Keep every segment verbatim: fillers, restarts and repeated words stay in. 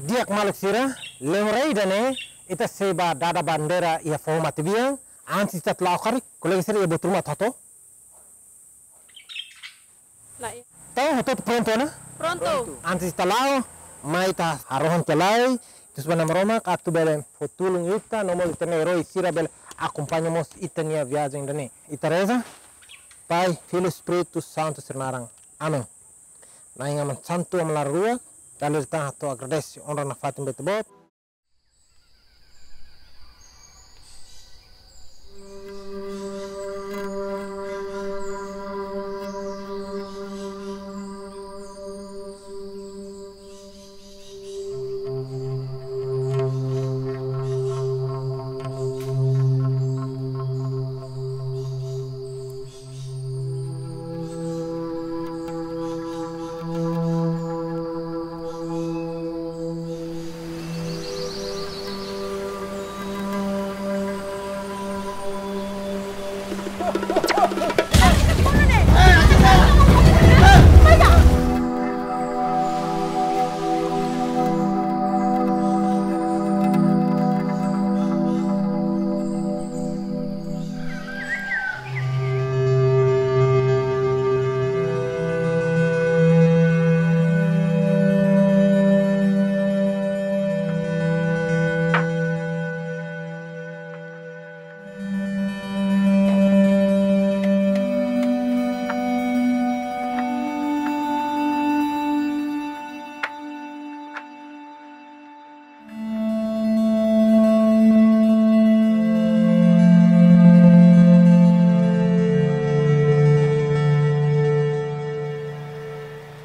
Di'ak maluk sira, lehorei ida-ne'e, ita sei bá dada bandeira iha foho matebian, antes ita la'o karik, kolega sira iha buat ruma atu hato'o. Lae. Entaun, hotu-hotu prontu ona? Prontu. Antes ita la'o, mai ita harohan tiha lai, ita husu ba Nai Maromak atu bele fó tulun ita, no mós ita-nia eroi sira bele akompaña mós ita-nia viajen ida-ne'e. Ita reza, Pai, Filho, Espíritu Santu sira naran. Amen. Na'i Aman Santu, Aman Laran Ruak, dala ida tan hato'o agradese, onra nafatin ba Ita-Boot.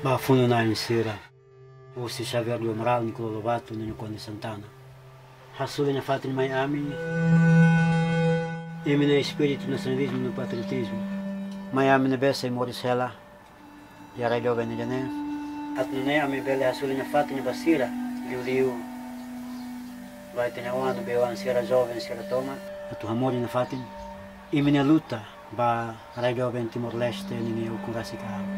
Ba funu-na'in sira, José Xavier do Amaral, Nicolau Lobato, Nuno Conde Santana. Hasoru nafatin mai ami, imi-nia espíritu nasionalizmu no patriotizmu. Mai ami ne'ebé sei moris hela iha rai doben ida-ne'e. Atu nune'e ami bele hasoru nafatin ba sira, liuliu ba ita-nia oan no bei-oan sira, joven sira tomak. Atu hamoris nafatin imi-nia luta ba rai doben Timor-Leste ninia ukun rasik an.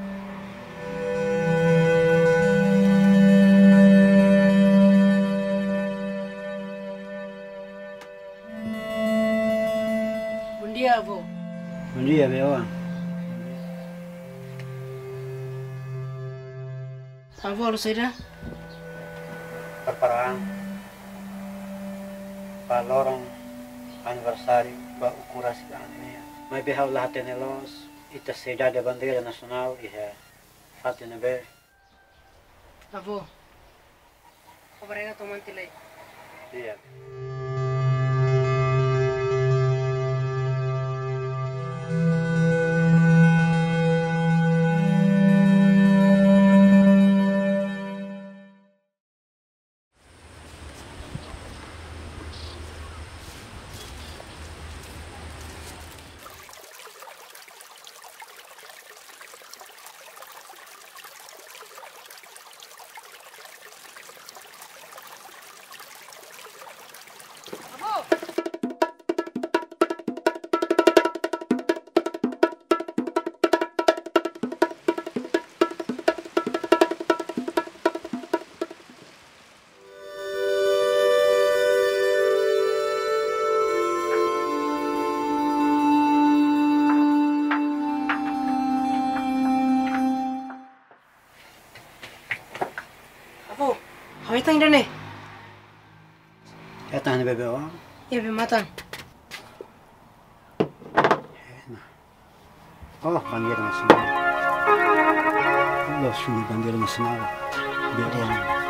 Bondia, avó. Bondia, bei-oan. Avó, halo saida? Prepara an ba loron aniversáriu ba ukun rasik an nian. Maibé ha'u la hatene loos, ita sei dada bandeira nasionál iha fatin ne'ebé. Avó, obrigadu, tomante lei. Iya. Avó, ha'u hetan ida-ne'e. Hetan ne'ebé, bei-oan? Iha be matan. Eh, nah. Oh, bandeira nasionál. Loos, bandeira nasionál. Bei-oan.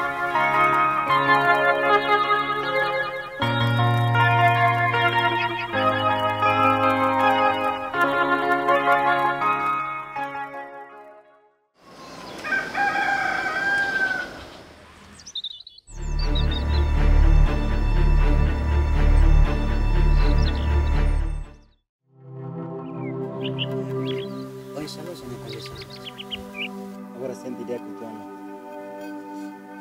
Oi, salu, salu, salu. Agora sente di'ak uitoan.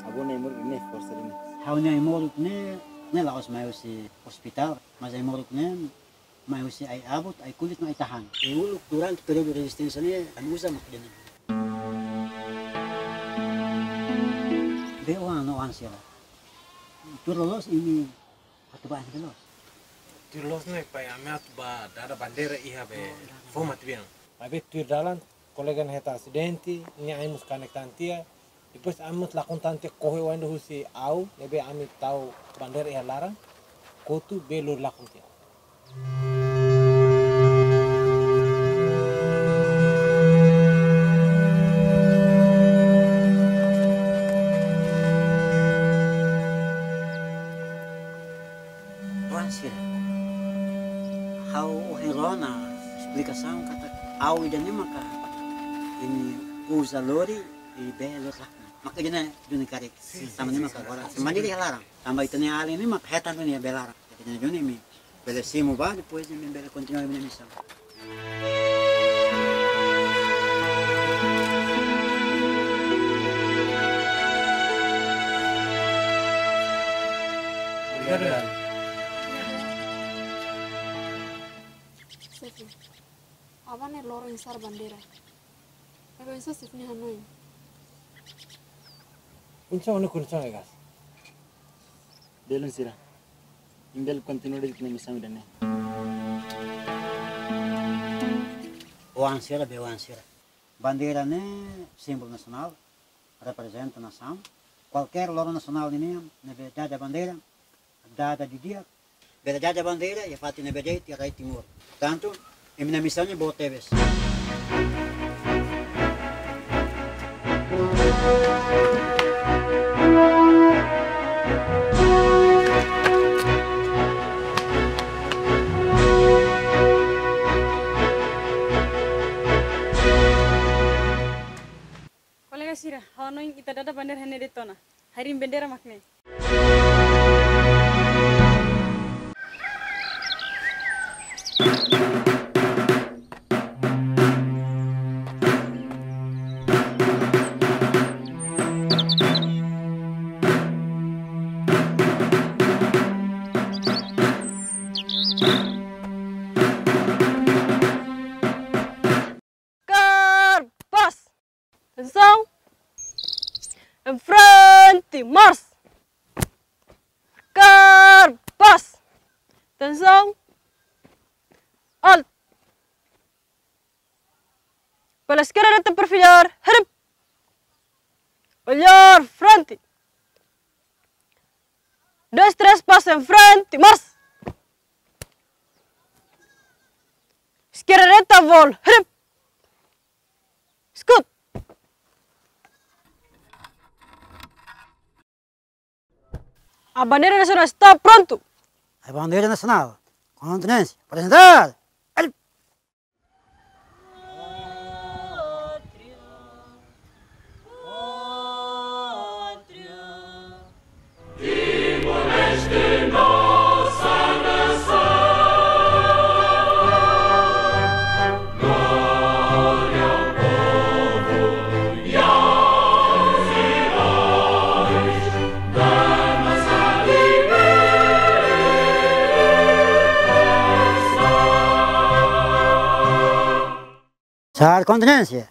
Avó nia ai-moruk ne'e forsa ida-ne'e. Ha'u-nia ai-moruk ne'e, ne'e la'ós mai husi ospitál, mas ai-moruk ne'e mai husi ai-abut, ai-kulit no ai-tahan. Iha uluk durante períodu rezisténsia ne'e, ami uza mak ida-ne'e. Bei-oan no oan sira. Tuir loloos imi atu bá ne'ebé loos? Tuir loloos ne'e pai ami atu bá dada bandeira iha be, oh, dada, foho matebian. Maibé tuir dalan kolega ne'e hetan asidente, nia ain mós kanek tan tiha. Depois ami mós lakon tan tiha, kohe oan ida husi au, ne'ebé ami tau bandeira iha laran, kotu be lori lakon tiha. Oan sira, ha'u ohin rona esplikasaun katak au ida-ne'e maka imi uza lori, i be lori lakon. Maka ida-ne'e duni karik. Sin, sama sin, ne'e sin, maka sin, agora. Sin. Sama ne'e iha laran. Tanba ita-nia alin ne'e maka hetan duni iha be laran. Jadi ne'e duni imi bele simu bá, depois imi bele kontinua imi-nia misaun. Obrigadu. Xefe, aban ne'e loron sara bandeira. Maibé oinsá xefe nia hanoin? Oinsá ó-nia kondisaun, Egas? Belun sira, imi bele kontinua de'it ita-nia misaun ida-ne'e. Oan sira, be oan sira. Bandeira ne'e símbolu nasionál, reprezenta nasaun. Kualkér loron nasionál ninian ne'ebé dada bandeira, dada didi'ak, bele dada bandeira iha fatin ne'ebé de'it iha rai Timor. Portantu, imi-nia misaun ne'e boot tebes. Kolega sira, ha'u hanoin ita dada bandeira iha ne'e de'it ona. Hadirin, bandeira mak ne'e. Kar, pás. Atensaun. Em frente, mars. Kar, pás. Atensaun. Alto. Pela esquerda, reta, perfil, hurry up. Olhar frente. Dois, três, passa em frente, marcha. Esquerda, reta, vol, hurry up. Scoot. A bandeira nasionál está pronto. A bandeira nasionál, kontinjénsia, apresentar. Sar kontinjénsia.